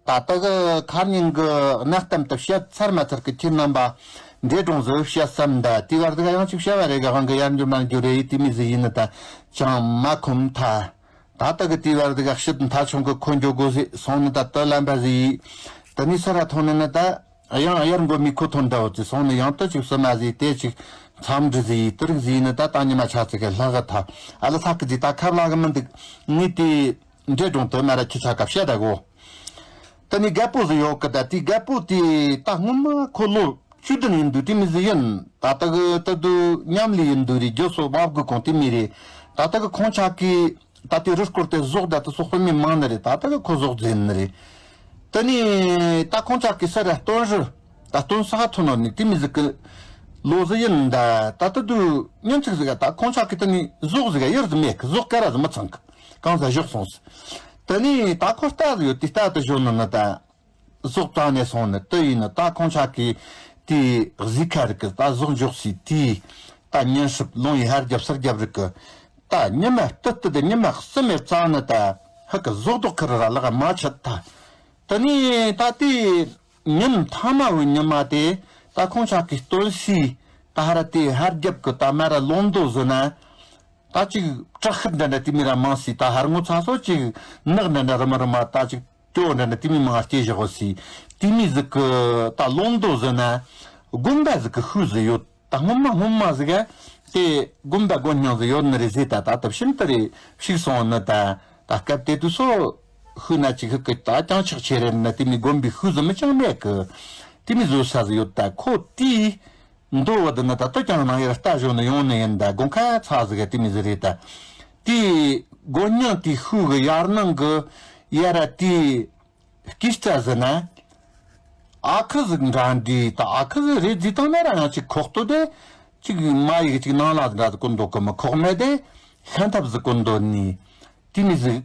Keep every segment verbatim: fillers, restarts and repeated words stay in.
ད་ལྟ་གི་ཁ་ཉིན་གི་གནའ་གཏམ་དུ་བཤད་ཚར་མ་ཚར་གི་ཁྱེད་རྣམ་པ་འདྲེ་སྒྲུང་ཟིག་བཤད་བསམ་ད་དེའི་བར་དུ་ཡང་ཅིག་བཤད་པ་རེ་གི་དབང་གི་ཡར་འགྱུར་མར་འགྱུར་རེ་ཡིན་དེ་མི་ཟིག་ཡིན་ནི་ད་ཅང་མ་ཁོམ་ཐ། ད་ལྟ་གི་དེའི་བར་དུ་ཡག་ཤི་མཐའ་ཆུང་གི་ཁོ་འགྱོ་དགོས་ཟིག་སོང་ནི་ད་ལྟ་ལམ་པ་ཟིག་ཡིས། ད་ནི་ས་ར་ཐོན་ནི་ནི་ད་ཡང་ཡར་མགོ་མི་ཁོ་ཐོན་འདྲ་བོ་ཅིག་སོང་ནི་ཡང་ད་ཅིག་བསུ་མ་ཟིག་དེ་ཅིག་མཚམས་འདྲི་ཟིག་ཡིས་དུ་རིག་ཟིག་ཡིན་ནི་ད་ད་ཉི་མ་ཆ་ཚིག་གི་ལྷག་གི་ཐ། ཨ་ལ་ལྷག་གི་ཟིག་ད་ཁབ་ལྷག་གི་མི་འདུག་ངས་དེ། འདྲེ་སྒྲུང་དུ་མ་ར་ཁྱི་ཚ་ཁ་བཤད་ད་གོ། ད་ནི་རྒད་པོ་ཟིག་ཡོད་གི་ད་དེ་རྒད་པོ་དེ་ད་སྔོན་མ་ཁོ་ལོ་བཅུ་བདུན་ཡིན་དུས་དེ་མི་ཟིག་ཡིན་ད་ལྟ་གི་ད་དུ་མཉམ་ལས་ཡིན་དུས་རེད་རྒྱུ་སོ་བབ་དགོས་གོང་དེ་མི་རེད། ད་ལྟ་གི་ཁོང་ཆག་གི་ད་དེ་རུ་སྐོར་དེ་ཟོག་ད་དུ་སོག་པ་མི་མང་ནི་རེད་ད་ལྟ་གི་ཁོ་ཟོག་རྫས་ནི་རེད། ད་ནི་ད་ཁོང་ཆག་གི་ས་ར་སྟོན་རི་ད་སྟོན་ས་ཁ་ཐོན་ནོ་ནི་དེ་མི་ཟིག་གི་ལོ་ཟིག་ཡིན་ད་ད་ལྟ་དུ་ཉིན་གཅིག་ཟིག་ད་ཁོང་ཆག་གི་ད་ནི་ཟོག་ཟིག་ཡར་ཟིག་མེད་གི་ཟོག་ག་ར་ཟིག་མི་ཚང་གི་གང་ཟ་ཞོག་སོང་ཟིག་ད་ནི་ད་ཁོ་རྟ་ཟིག་ཡོད་དེ་རྟ་དུ་ཞོན་ནི་ནི་ད་ཟོག་བཏང་ནས་སོང་ནི་དུ་ཡིན་ནི་ད་ཁོང་ཆག་གི་དེ་གཟིག་ཁ་རིག་གི་ད་ཟོག་འཇོག་སི་དེ་ད་ཉིན་སྲིབ་ལོང་ཡི་ཧར་རྒྱབ་སར་རྒྱབ་རིག་གི་ད་ཉི་མ་སྟུ་སྟུ་དེ་ཉི་མ་གསུམ་མེར་བཙང་ནི་ད་ཧ་གི་ཟོག་རྡོག་ཁུར་ར་ལག་མ་ཆད་ད། ད་ནི་ད་དེ་ཉིན་མཐའ་མ་བུ་ཉི་མ་དེ་ད་ཁོང་ཆག་གི་སྟོན་སི་ད་ཧ་ར་དེ་ཧར་རྒྱབ་གི་ད་མ་ར་ལོང་དོ་ཟི་ན། ད་ཅིག་བྲག་ཤར་འདྲ་འདྲ་དེ་མི་ར་མང་སི་ད་ཧར་ངོ་ཚ་སོ་ཅིག་ནག་འདྲ་འདྲ་རི་མ་རི་མ་ད་ཅིག་སྐྱོ་འདྲ་འདྲ་དེ་མི་མང་སྐྱེ་བཞག་གོ་སི་དེ་མི་ཟིག་གི་ད་ལོང་དོ་ཟི་ན་དགོན་པ་ཟིག་གི་ཤུལ་ཟིག་ཡོད་ད་སྔོན་མ་སྔོན་མ་ཟིག་ག་དེ་དགོན་པ་དགོན་རྙིང་ཟིག་ཡོད་ནི་རེད་ཟེ་ད་ད་ད་ཤིན་ཏུ་རེ་ཕྱུག་སོང་ནི་ད་ད་སྐབས་དེ་དུས་སོ་ཤུལ་ན་ཅིག་ཤུག་གི་ད་ཀྱང་ཆག་ཆེ་རེད་ན་དེ་མི་དགོན་པའི་ཤུལ་ཟིག་མི་ཅང་མེད་གི་དེ་མི་བཟོ་ས་ཟིག་ཡོད་ད་ཁོ་དེའི། མདོ་བ་འདི་ནི་ད་ལྟ་ཀྱང་ནང་ཡར་ལྟ་ཞོན་ནི་ཡོང་ནི་ཡིན་ད་དགོན་ཁ་ཚ་ཟིག་ག་དེ་མི་ཟི་རེད་ད། དེའི་དགོན་རྙིང་དེའི་ཤུལ་གི་ཡར་ནང་གི་ཡར་ར་དེའི་སྐྱིད་ཆ་ཟི་ན། ཨ་ཁུ་ཟིག་འདྲ་འདྲི་ད་ཨ་ཁུ་ཟིག་རེད་ཟི་དང་ན་ར་ཡང་ཅིག་ཁོག་ཏོ་དེ་ཅིག་མ་ཡིག་ཅིག་ནང་ལ་འདྲ་ཟི་ཀུན་འདུག་གི་མི་ཁོག་མེད་དེ་ཤན་ཐབས་ཟི་ཀུན་འདུག་ནི་དེ་མི་ཟི།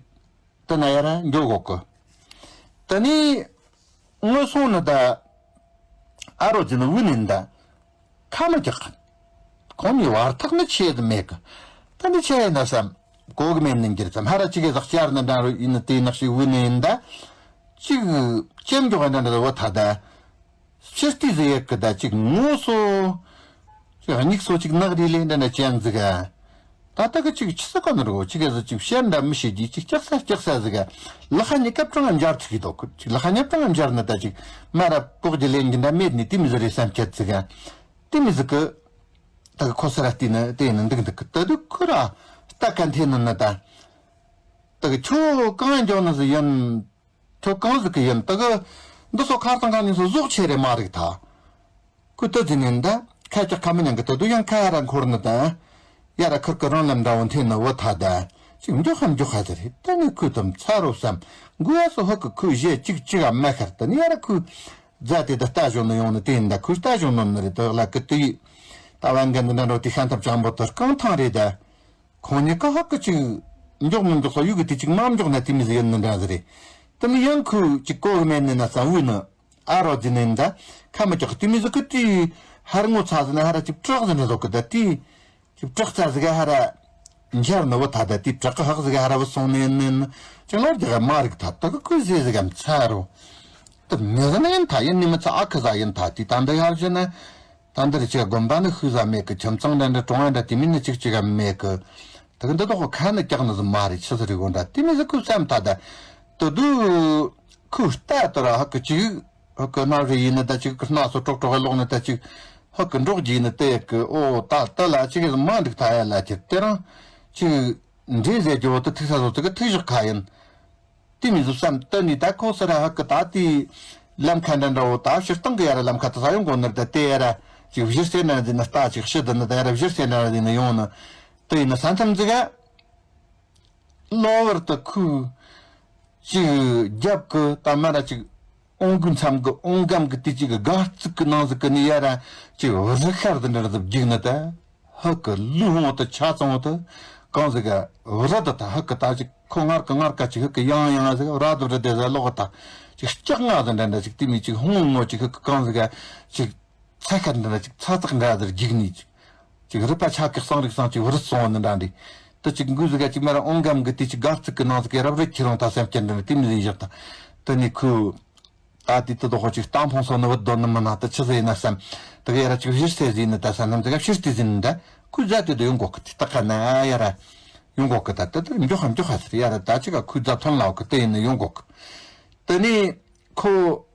དེ་ན་ཡར་འགྱོ་གོ་གི། དེ་ནི་ངོ་སོང་ནི་ད་ཨ་རོ་ཅི་ནི་བུ་ནི་ད་ཁ་མི་རྒྱག་གི། ཁོང་ནི་བར་ཐག་ནི་ཆེ་དུ་མེད་གི། དེ་ནི་ཆེ་ཡིན་ན་བསམ་གོ་གི་མེད་ནི་འགྱུར་ཙམ་ཧ་ར་ཅི་གི་ཟག་བཅར་ནི་འདྲ་རུ་ཡིན་ནི་དེ་ནག་ཞིག་བུ་ནི་ཡིན་ད་ཅིག་ཅེམ་འགྱོ་ག་འདྲ་འདྲ་བོ་ཐ་ད། ཕྱིར་ལྟས་ཟེར་ཡག་གི་ད་ཅིག་ངོ་སོ། ཅིག་སྙིགས་སོ་ཅིག་ནག་རི་ལས་འདྲ་འདྲ་ཅན་ཟིག་ག་ད་ལྟ་གི་ཅིག་ཆི་ཟིག་ག་ནི་རོ་ཅིག་ག་ཟིག་ཅིག་བཤད་འདྲ་མི་བཤད་རྒྱུ་ཅིག་ལྕག་ས་ལྕག་ས་ཟིག་ག་ལ་ཁ་ཉི་སྐབས་གྲངས་འབྱར་ཐུག་གི་འདུག་ཅིག་ལ་ཁ་ཉབ་གྲངས་འབྱར་ནི་ད་ཅིག་མ་ར་ལྐོག་གི་ལེན་གྱི་འདྲ་མེད་ནི་དེ་མི་ཟིག་རེད་བསམ་ཁྱད་ཟིག་ག་དེ་མི་ཟིག་གི་ད་གི་ཁོ་ས་ར་བལྟས་ནི་དེ་ནི་འདུག་འདུག་གི་ད་དུ་ཁོ་ར་ལྟ་ག་འཐེན་ནི་ནི་ད་ད་གི་ཁྱོད་གང་འཇོག་ནི་ཟིག་ཡིན། ཁྱོད་གང་ཟིག་གི་ཡིན་ད་གི། འདི་ཚོ་ཁ་རྩང་ཁ་ནས་སོ་ཟོག་ཆེ་རེ་མ་རིག་ཐ། ཁོས་ཏི་ཟིན་ནས་ད་ཁ་ལྕགས་ཁ་མི་ཉན་གི་ད་དུ་ཡང་ཁ་ཡ་ར་འཁོར་ནི་དང་། ཡ་ར་ཁུར་གི་རང་ལམ་འདྲ་བོ་འཐེན་ནི་བུ་ཐ་ད། ཅིག་མགྱོགས་ཧ་མགྱོགས་ཧ་ཟེར་རེད་ད་ནི་ཁོས་དམ་ཚ་རོ་བསམ། མགོ་ཡ་སོ་ཧུ་གི་ཁོས་བཞེས་ཅིག་ཅིག་ཨ་མ་ཤར་ད་ནི་ཡ་ར་ཁོས། རྫ་དེ་ད་ལྟ་བཞོན་ནི་ཡོང་ནི་དེ་ཡིན་ད་ཁོས་ལྟ་བཞོན་ནོ་ནི་རེད་ད་ལ་གི་དུ་ཡི། ད་བན་གན་འདི་འདྲ་འགྲོ་དེ་ཤ་འཐབ་ཅང་པོ་དུ་རྐང་ཐང་རེད་ད། ཁོང་གཉིས་ཀ་ཧ་གི་ཅིག་མགྱོགས་མི་མགྱོགས་ས་ཡུག་གི་དེ་ཅིག་མ་མགྱོགས་ན་དེ་མི་ཟིག་ཡིན་ནི་འདྲ་ཟིག་རེད། དེ་ནི་ཡང་ཁོས་ཅིག་གོ་གི་མེད་ནི་ན་བསམ་བུ་ནི་ཨ་རོ་ཟིན་ནི་ཡིན་ད་ཁ་མི་ཀྱག་དེ་མི་ཟིག་གི་དེ་ཧར་ངོ་ཚ་ཟིན་ན་ཧ་ར་ཅིག་བྲག་ཟིན་ན་ཟོག་གི་ད་དེ་ཅིག་བྲག་ཚ་ཟིག་ཧ་ར་འབྱར་ནི་བུ་ཐ་ད་དེ་བྲག་གི་ཧག་ཟིག་ཧ་ར་བུ་སོང་ནི་ཡིན་ནི་ཡིན་ཅིག་ལོར་དེ་ག་མ་རིག་ཐ་ད་གི་ཁོས་ཟེ་ཟིག་གམ་ཚ་རོ། དེ་མི་ཟིན་ན་ཡིན་ཐ་ཡིན་ནི་མི་ཚ་ཨ་ཁི་ཟ་ཡིན་ཐ་དེ་ད་འདི་ཧར་བཞིན་ན། ད་འདིར་ཅིག་དགོན་པ་ནི་ཤུལ་ཟ་མེད་གི་ཁྱིམ་ཚང་འདྲ་འདྲ་གྲོང་བ་འདྲ་དེ་མིན་ནི་ཅིག་ཅིག་ག་མེད་གི། དེ་གི་འདི་དག་ཁ་ནི་ཀྱག་ནི་ཟི་མ་རེད་ཆི་ཟི་རི་གོ་འདྲ་དེ་མི་ཟི་ཁུ་བསམ་ཐ་ད། དུ་དུ་ཁུ་ལྟ་དུ་ར་ཧ་གི་ཅིག་ཧ་གི་སྣ་རི་ཡིན་ནི་ད་ཅིག་གི་སྣ་སོ་ཀྲོག་ཀྲོག་གི་ལོག་ནི་ད་ཅིག་ཧ་གི་འབྲོག་གི་ནི་དེ་གི་ཨོ་ད་ད་ལ་ཅིག་གི་མ་འགྲིག་ཐ་ཡ་ལ་ཅིག་དེ་རང་ཅིག་འདྲེ་ཟེར་རྒྱུ་བོ་དུ་ཐུག་ས་སོ་དུ་གི་ཐུག་བཞག་ཁ་ཡིན། དེ་མི་ཟུ་བསམ་དེ་ནི་ད་ཁོ་སི་ར་ཧ་གི་ད་དེ་ལམ་ཁ་འདྲ་འདྲ་བོ་ད་ཕྱིར་བཏང་གི་ཡ་ར་ལམ་ཁ་དུ་ས་ཡོང་གོ་ནར་ད་དེ་ཡ་ར་ཅིག་བཞིར་སེ་ན་ར་དེ་ན་ལྟ་ཅིག་ཤི་དི་ན་ད་ཡ་ར་བཞིར་སེ་ན་ར་དེ་ན་ཡོང་ན་དེ་ཡིན་ན་ས་མཚམས་ཟིག་ག་གློ་བུར་དུ་ཁུ་ཅིག་རྒྱབ་གི་ད་མ་ར་ཅིག་ཨོང་གི་མཚམས་གི་ཨོང་སྒམ་གི་དེ་ཅིག་གི་སྒར་ཙིག་གི་ནང་ཟིག་གི་ནི་ཡ་ར་ཅིག་རི་ཤར་དི་འདྲ་ར་ཟིག་རྒྱུག་ན་ད། ཧ་གི་ལུས་ཧོང་དུ་ཆ་ཚང་དུ་གང་ཟིག་ག་རི་དུ་ད་ཧ་གི་ད་ཅིག་ཁོ་ངར་གི་ངར་ག་ཅིག་ཧ་གི་ཡང་ཡང་ཟིག་ར་དུ་རི་དེ་ཟ་ལོག་གི་ད་ཅིག་ལྕགས་ང་ཟིག་འདྲ་འདྲ་ཅིག་དེ་མི་ཅིག་ཧོང་ངོ་ཅིག་ཧ་གི་གང་ཟིག་ག་ཅིག་ཚ་ཁ་འདྲ་འདྲ་ཅིག་ཚ་ཚག་འདྲ་ཟིག་རྒྱུག་ནི་ཅིག་ཅིག་རི་པ་ཆ་གི་གསང་རིག་གསང་ཅིག་རི་སོང་ནི་འདྲ་འདི་དུ་ཅིག་འགུལ་ཟིག་ག་ཅིག་མ་ར་ཨོང་སྒམ་གི་དེ་ཅིག་སྒར་ཙིག་གི་ནང་ཟིག་གི་རབ་རི་ཁྱེད་རང་ད་སེམས་ཅན་འདྲ་འདྲ་དེ་མི་ཟིག་བཞག་ད་དེ་ནི་ཁུ། ད་དེ་དུ་དོ་ཧོ་ཅིག་སྟངས་ཕོང་སོ་ནི་བུད་དོ་ནི་མི་ན་ད་ཆི་ཟེར་ཡིན་ན་བསམ། དེ་ག་ཡ་ར་ཅིག་བཞིར་སེ་ཟིན་ནི་ད་ས་ནམ་དེ་ག་ཕྱིར་ཏི་ཟིན་ནི་ད་ཁོས་རྫ་དེ་དུ་ཡོང་གོ་གི་དེ་ད་ག་ན་ཡ་ར་ཡོང་གོ་གི་ད་དེ་དུ་མགྱོགས་ཧ་མགྱོགས་ཧ་ཟེར་ཡ་ར་ད་ཅིག་ག་ཁོས་རྫ་ཐོན་ལ་བ་གི་དེ་ཡིན་ནི་ཡོང་གོ་གི། དེ་ནི་ཁོ་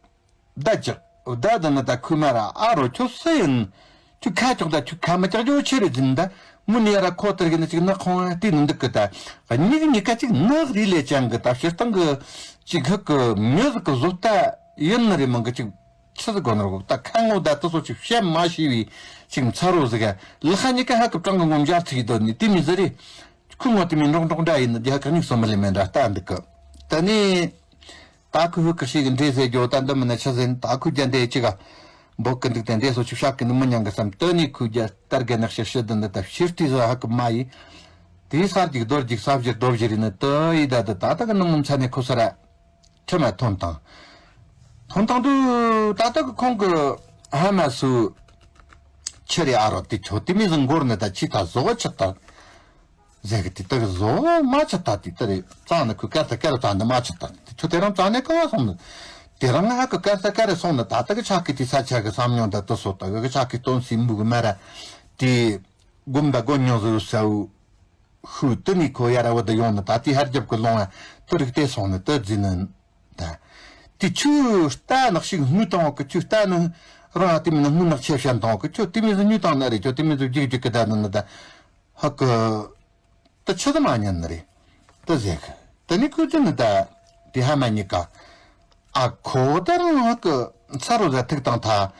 ད་ཅིག་ད་དུ་ནི་ད་ཁོས་མ་ར་ཨ་རོ་ཁྱོད་སུ་ཡིན། ཁྱོད་ཁ་ཅོག་ད་ཁྱོད་ཁ་མི་ཅག་ཅོ་ཆེ་རེ་འཛིན་ད། མུ་ནི་ཡ་ར་ཁོ་ལྟར་གི་ནི་ཅིག་ནག་ཁོང་བལྟས་ནི་འདུག་གི་ད། གཉིས་གཉིས་ཀ་ཅིག་ནག་རི་ལས་ཅང་གི་ད་སྤྱིར་བཏང་གི་ཅིག་ཧུ་གི་མྱི་ཟིག་གི་བཟོ་ལྟ་ཡིན་ནི་རེད་མང་གི་ཅིག་ཆི་ཟིག་གོ་ནི་རོ་ད་ཁ་ངོ་ད་དུ་སོ་ཅིག་བཤད་མ་ཤེས་བའི་ཅིག་མཚར་རོ་ཟིག་ག་ལི་ཁ་གཉིས་ཀ་ཧ་གི་གྲང་གི་ངོ་མཇལ་ཐུག་གི་དོ་ནི་དེ་མི་ཟི་རེད། ཁུ་ངོ་དེ་མི་འབྲོག་འབྲོག་འདྲ་ཡིན་ནི་དེ་ཧ་གི་གཉིས་སོ་མི་ལི་མེ་འདྲ་ལྟ་འདུག་གི། ད་ནི། ད་ཁོས་ཧུ་ཀི་ཤིག་གི་འདྲེ་ཟེར་རྒྱུ་ད་འདི་མིན་ན་ཆི་ཟེར་ད་ཁོས་རྒྱ་འདྲེ་ཅི་ག་འབོག་གི་འདུག་དེ་འདྲེ་སོ་ཆི་བཤག་གི་ནི་མི་ཉང་གི་བསམ་དོན་ནི་ཁོས་རྒྱ་ལྟར་གི་ནག་ཤི་ཤི་འདི་འདི་ད་ཕྱིར་ཏི་ཟ་ཧ་གི་མ་ཡི། དེའི་ས་རྒྱུག་རྡོ་རྒྱུག་ས་བཞིར་རྡོ་བཞིར་ནི་དུ་ཡི་ད་དུ་ད་ད་གི་ནི་མུ་མཚན་ནས་ཁོ་ས་ར་ཁྲི་མ་ཐོན་དང་། ཐོན་དང་དུ་ད་ད་གི་ཁོང་གི་ཧ་མ་སུ་ཆི་རེ་ཨ་རོ་དེ་ཆོ་དེ་མི་ཟིན་འགོར་ནི་ད་ཅི་ད་བཟོ་བ་ཆི་ད། ཟེར་གི་དེ་དག་བཟོ་མ་ཆི་ད་དེ་ལྟ་རེད། རྩ་ནི་ཁོས་སྐར་ས་སྐར་རྩ་འདི་མ་ཆི་ད་དེ་ཁྱོད་དེ་རང་རྩ་ནས་གང་བ་སོང་ནི། དེ་རང་ང་ཧ་གི་སྐར་ས་སྐར་རེ་སོང་ནི་ད་ལྟ་གི་ཆག་གི་དེ་ས་ཆ་གི་བསམ་མྱོང་ད་དུ་སོ་ད་གི་ཆག་གི་སྟོན་སྲིད་མུ་གི་མ་ར་དེ་དགོན་པ་དགོན་ཉུང་ཟུར་ས་བུ་ཤུ་དུ་ནི་ཁོ་ཡ་ར་བ་དུ་ཡོང་ནི་ད་དེ་ཧར་རྒྱབ་གི་ལོང་བ་དུ་རིག་དེ་སོང་ནི་དུ་རྫི་ནི་ད། དེ་ཆུ་རྟ་ནག་ཞིག་སྔུ་བཏང་བ་གི་ཆུ་རྟ་ནི་རང་དེ་མིན་ན་སྔུ་ནག་ཆེ་བཤད་བཏང་བ་གི་ཆུ་དེ་མིན་ཟི་སྔུ་བཏང་ནི་རེད་ཆུ་དེ་མིན་ཟི་རྒྱུག་རྒྱུག་གི་ད་ནི་ནི་ད། ཧ་གི། ད་ཆི་ཟིག་མ་ཉན་ནི་རེད། ད་ཟེར་གི། ད་ནི་ཁོས་དེ་ནི་ད། དེ་ཧ་མ་ཉི་ཀ་ཨ་ཁོ་ད་རང་ཧ་གི་ཚ་རོ་ཟ་ཐུག་དང་ཐ།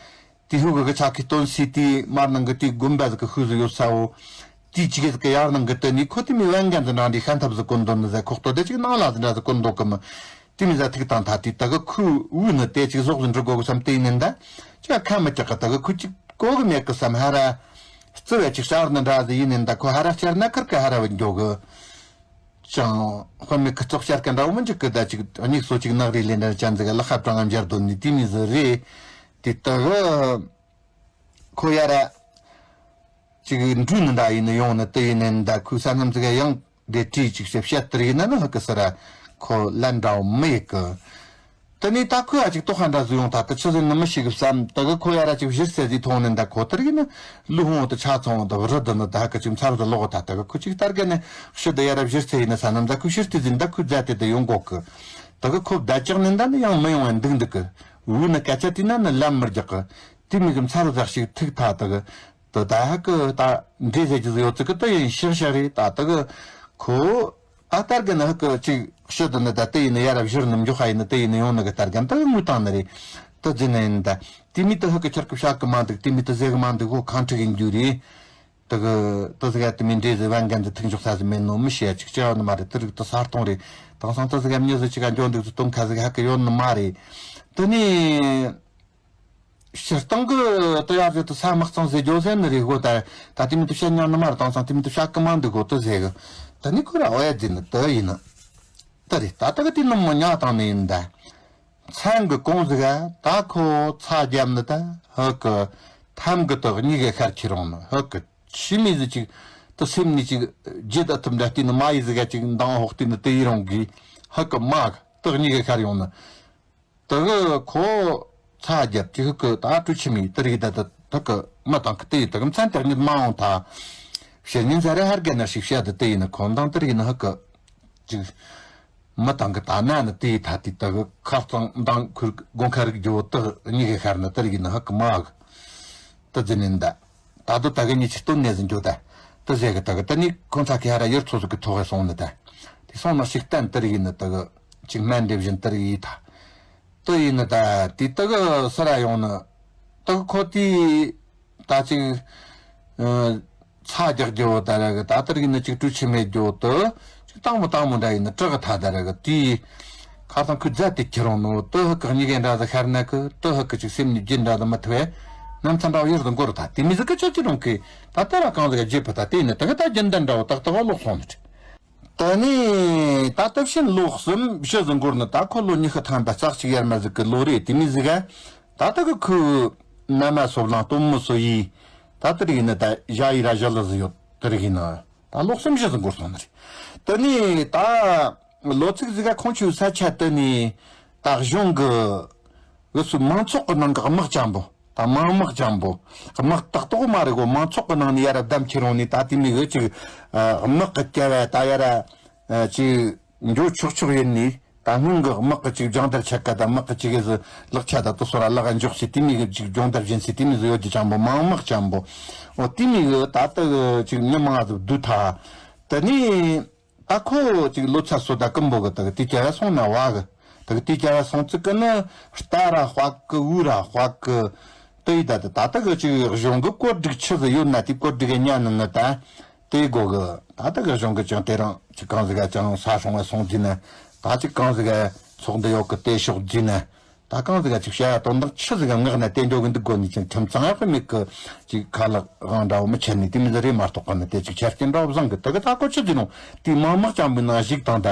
དེ་ཧུ་གི་གི་ཆ་གི་སྟོན་སི་དེ་མར་ནང་གི་དེ་དགོན་པ་ཟིག་གི་ཤུལ་ཟིག་ཡོད་ས་བོ། དེ་ཅི་གི་ཟིག་གི་ཡར་ནང་གི་ད་ནི་ཁོ་དེ་མི་བན་གན་ཟིག་འདྲ་འདི་ཤན་ཐབ་ཟིག་གོན་འདོན་ནི་ཟ་ཁོག་ཏོ་དེ་ཅིག་ནང་ལ་ཟིག་འདྲ་ཟིག་གོན་འདོག་གི་མི། དེ་མི་ཟ་ཐུག་དང་ཐ་དེ་ད་གི་ཁོའི་དབུས་ནི་དེ་ཅིག་ཟོག་ཟིག་འགྲོ་དགོ་གི་བསམ་དེ་ཡིན་ནི་ད། ཅི་ཁ་མི་ཅག་གི་ད་གི་ཁོ་ཅིག་གོ་གི་མེད་གི་བསམ་ཧ་ར། རྩི་བའི་ཅིག་ཤར་ནི་འདྲ་ཟིག་ཡིན་ནི་ད་ཁོ་ཧ་ར་ཤར་ན་ཁར་གི་ཧ་ར་བུད་འགྱོ་གི། ཅང་དཔོན་མི་ཁི་ཙོག་ཤར་གི་འདྲ་བོ་མི་འཇུག་གི་ད་ཅིག་སྙིགས་སོ་ཅིག་ནག་རི་ལེ་འདྲ་ཅན་ཟིག་ལ་ཁ་བྲང་ངམ་འབྱར་དོན་ནི་དེ་མི་ཟིག་རེད། དེ་ད་གི་ཁོ་ཡ་ར། ཅིག་འགྲུལ་ནི་འདྲ་ཡིན་ནི་ཡོང་ནི་དེ་ཡིན་ནི་འདྲ་ཁོའི་ས་མཚམས་ཟིག་ཡང་དེ་བྲིས་ཅིག་ཞིབ་བཤད་དེར་ཡིན་ན་ནི་ཧི་ཀི་སི་ར་ཁོ་ལན་འདྲ་བོ་མི་ཡི་གི། དེ་ནས་ད་ཁོས་ཨ་ཅིག་ལྟོགས་ཧ་འདྲ་ཟིག་ཡོང་ད་དེ་ཆི་ཟིག་ནི་མི་ཤེས་གི་བསམ་དེ་གི་ཁོ་ཡ་ར་ཅིག་བཞིར་སེ་ཟིག་མཐོང་ནི་འདྲ་ཁོ་དེར་ཡིན་ནི་ལུས་ཧོང་དུ་ཆ་ཚང་བ་དེ་རི་དེ་ནི་ད་ཧ་ཀི་ཅིག་མཚར་དུ་ལོག་ད་དེ་གི་ཁོ་ཅིག་ལྟར་གི་ནི་ཤི་དེ་ཡ་ར་བཞིར་སེ་ཡིན་ནི་ས་ན་འདྲ་ཁོའི་ཕྱིར་དེ་ཟིག་འདྲ་ཁོའི་རྫ་དེ་དེ་ཡོང་གོ་གི། དེ་གི་ཁོ་བརྡ་ལྕག་ནི་འདྲ་ནི་ཡང་མི་ཡོང་བ་འདུག་འདུག་གི། འུ་ནི་སྐད་ཆ་དེ་ན་ནི་ལན་མི་རྒྱག་གི། དེ་མི་གི་མཚར་ཟག་ཞིག་ཐུག་ཐ་དེ་གི། དེ་ད་ཧ་གི་ད་འདྲེ་ཟེར་རྒྱུ་ཟིག་ཡོད་ཚིག་གི་དེ་ཡིན་ཤག་ཤག་རེད་ད་དེ་གི། ཁོ་ད་ལྟར་གི་ནི་ཧ་གི་ཅིག་ཤི་དེ་ནི་ད་དེ་ཡིན་ནི་ཡ་ར་བཞུར་ནི་མགྱོགས་ཧ་ཡིན་ནི་དེ་ཡིན་ནི་ཡོང་ནི་གི་ལྟར་གི་དེ་གི་ངུ་བཏང་ནི་རེད། དེ་ཟིན་ནི་ཡིན་ད། དེ་མི་དེ་ཧ་གི་ཁྱེར་གི་བཤག་གི་མ་འདུག་དེ་མི་དེ་ཟེར་གི་མ་འདུག་ཧོ་ཁང་ཁྲི་གི་འགྱུར་རེད། དེ་གི་དེ་ཟེར་ག་དེ་མི་འདྲེ་ཟེར་བན་གན་ཟེར་ཐུག་འཇོག་ས་ཟིག་མེད་ནོ་མི་ཤེས་ཡ་ཅིག་ཅི་ཡོད་ནི་མ་རེད་དེ་རིགས་དེ་ས་སྟོང་རེད། དེང་སང་དེ་ཟེར་ག་མྱི་ཟིག་ཅིག་ག་འཇོག་འདུག་ཟིག་སྟོན་ཁ་ཟིག་ཧ་གི་ཡོད་ནི་མ་རེད། དེ་ནི། སྤྱིར་བཏང་གི་དེ་ཡར་ཟེར་དུ་ས་མག་གཙང་ཟེར་རྒྱོ་ཟེར་ནི་རེད་གོ་ད་ད་དེ་མི་དུ་བཤད་ཉག་ནི་མ་རེད་དང་ཚང་དེ་མི་དུ་བཤད་གི་མ་འདུག་གོ་དེ་ཟེར་གི། ད་ནི་ཁོ་ར་ཨོ་ཡ་ཟེར་ནི་དེ་ཡིན་ནི། དེ་རེད་ད་ད་གི་དེ་ནི་མོ་ཉག་དང་ནི་ཡིན་ད། མཚན་གི་གོང་ཟིག་ག་ད་ཁོ་ཚ་རྒྱབ་ནི་ད་ཧི་གི་ཐམ་གི་དེ་གཉིས་གི་ཤར་ཁྱེར་རུང་ནི་ཧི་གི་ཕྱི་མི་ཟིག་ཅིག་དེ་སེམས་ནི་ཅིག་རྒྱུ་ད་ཐུབ་འདྲ་དེ་ནི་མ་ཡི་ཟིག་ག་ཅིག་མདང་ཧོག་དེ་ནི་དེ་ཡི་རུང་གི་ཧི་གི་མ་གི་དེ་གཉིས་གི་ཤར་ཡོང་ནི། དེ་གི་ཁོ་ཚ་རྒྱབ་ཀྱི་ཧུ་གི་ད་ཀྲུ་ཆི་མི་དེ་རིགས་ད་དེ་དེ་གི་མི་དང་གི་དེ་ཡི་དེ་གི་མཚན་དེ་གཉིས་མ་འོང་ད། བཤད་ཉིན་ཟ་རེ་ཧར་ག་ན་ཞིག་བཤད་དེ་དེ་ཡིན་ན་ཁོ་མདང་དེ་རིགས་ན་ཧུ་གི་ཅིག་མི་དང་གི་ད་ན་ནི་དེ་ཡི་ད་དེ་དེ་གི་ཁ་གཙང་མདང་ཁུར་དགོན་ཁ་རིག་རྒྱུ་དེ་གཉིས་གི་ཤར་ན་དེ་རིགས་ན་ཧུ་གི་མ་གི་དེ་ཟིན་ནི་ད། ད་དུ་ད་གི་ཉི་ཆི་སྟོན་ནས་ཟིན་རྒྱུ་ད། དེ་ཟེ་གི་ད་གི་དེ་ནི་ཁོང་ཚ་གི་ཧ་ར་ཡུར་ཚོ་ཟིག་གི་ཐོག་གི་སོང་ནི་ད། དེ་སོང་ན་ཞིག་བསྟན་དེ་རིགས་ཡིན་ནི་ད་གི་ཅིག་སྨན་འདེབས་བཞིན་དེ་རིགས་ཡིན་ད། དེ་ཡིན་ནི་ད་དེ་ད་གི་སུ་ར་ཡོང་ནི། ད་གི་ཁོ་དེ་ད་ཅིག་ཚ་རྒྱག་རྒྱུ་ད་ར་གི་ད་དེ་རིགས་ནི་ཅིག་ཀྲུ་ཆི་མེད་རྒྱུ་དེ། ཅིག་དང་མོ་དང་མོ་འདྲ་ཡིན་ནི་དྲི་གི་ཐ་ད་ར་གི་དེ། ཁ་སང་ཁོས་རྫ་དེ་ཁྱེར་རུང་ནོ་དེ་ཧི་ཀི་གཉིས་ཀའི་འདྲ་ཟིག་ཤར་ན་གི་དེ་ཧི་ཀི་ཅིག་སེམས་ནི་རྒྱུ་འདྲ་ཟིག་མི་ཐུབ་བས། ནམ་ཚ་འདྲ་བ་ཡུར་དུ་འགོར་ད་དེ་མི་ཟིག་གི་ཆོ་ཅི་རུང་གི་ད་ལྟ་ར་གང་ཟིག་ག་རྒྱུ་ཕུ་ད་དེ་ནི་དེ་གི་ད་རྒྱུན་ལྡན་འདྲ་བོ་ཏག་ཏག་བ་ལོག་སོང་ནི་རེད། དེ་ནི་ད་ལྟ་ཕྱིན་ལོ་གསུམ་བཞི་ཟིག་འགོར་ནི་ད་ཁོ་ལོ་ཉི་ཤུ་ཐམ་པ་རྩ་གཅིག་ཡར་མར་ཟིག་གི་ལོ་རེད། དེ་མི་ཟིག་ག་ད་ལྟ་གི་ཁོའི་མནའ་མ་སོ་བླང་སྟོན་མོ་སོ་ཡིས་ད་དེ་རིགས་ནི་ད་ཞ་ཡི་ར་ཞ་ལི་ཟིག་ཡོད་དེ་རིགས་ཡིན་ནི། ད་ལོ་གསུམ་བཞི་ཟིག་འགོར་སོང་ནི་རེད། དེ་ནས་ད་ལོ་ཚིགས་ཟིག་ག་ཁོང་ཆུའི་ས་ཆ་དེ་ནས་ད་གཞུང་གི་ འུ་ཚོའི་མང་ཚོགས་ཀྱི་ནང་གི་དམག་ཅན་པོ། ད་དམག་དམག་ཅན་པོ། དམག་ཏག་ཏག་མ་རེད་གོ། མང་ཚོགས་ཀྱི་ནང་ནས་ཡར་བདམས་ཁྱེར་ཡོང་ནས་ད་དེ་མོ་གི་ཅིག་དམག་གི་སྐྱ་བ་ད་ཡར་ཅིག་འགྱོ་ཆོག་ཆོག་ཡིན་ནས། ད་སྔོན་གྱི་དམག་གི་ཅིག་སྦྱོང་བརྡར་ཆ་ག་ད་དམག་གི་ཅིག་གི་ལག་ཆ་ད་དུ་སོ་ར་ལག་འཇོག་སའི་དེ་མོ་གི་ཅིག་སྦྱོང་བརྡར་བྱིན་སའི་དེ་མོ་ཟིག་ཡོད་ཀྱི་ཅན་པོ། མང་དམག་ཅན་པོ། འོ་དེ་མོ་གི་ད་ལྟ་གི་ཅིག་མི་མང་ཟིག་བསྡུས་ཐལ། དེ་ནས། ད་ཁོ་ཅིག་ལོ་ཚད་སོ་ད་ཀུན་པོ་གི་ད་གི་དེ་སྐྱ་བ་སོང་ན་བ་གི། ད་གི་དེ་སྐྱ་བ་སོང་ཙི་ཀི་ནི་རྟ་ར་དཔའ་གི་འུ་ར་དཔའ་གི། དེ་ཡི་ད་ད་ད་ད་གི་ཅིག་གཞུང་གི་བཀོད་སྒྲིག་ཆི་ཟིག་ཡོད་ན་དེ་བཀོད་སྒྲིག་གི་ཉན་ནི་ནི་ད་དེ་གོ་གི། ད་ད་གི་གཞུང་གི་ཅང་དེ་རང་ཅིག་གང་ཟིག་ག་ཅང་ས་སྲུང་བ་སོང་རྫི་ན། ད་ཅིག་གང་ཟིག་ག་ཚོགས་འདུ་ཡོད་གི་དེ་ཤོག་རྫི་ན། ད་གང་ཟིག་ག་ཅིག་བྱ་ཡ་དོན་དག་ཆི་ཟིག་ག་ངག་ན་བསྟན་འགྲོ་གི་འདུག་དགོ་ནི་ཅིག་ཁྲིམས་གཙང་ཡག་གི་མེད་གི། ཅིག་ཁ་ལག་དབང་འདྲ་བོ་མི་ཆད་ནི་དེ་མི་ཟིག་རེད་མ་གཏོགས་གི་ནི་དེ་ཅིག་ཆ་རྐྱེན་འདྲ་བོ་བཟང་གི། ད་གི་ད་ཁོ་ཆི་ཟིག་ནོ། དེ་མང་དམག་ཅན་པོའི་ནང་ཞུགས་དང་ད།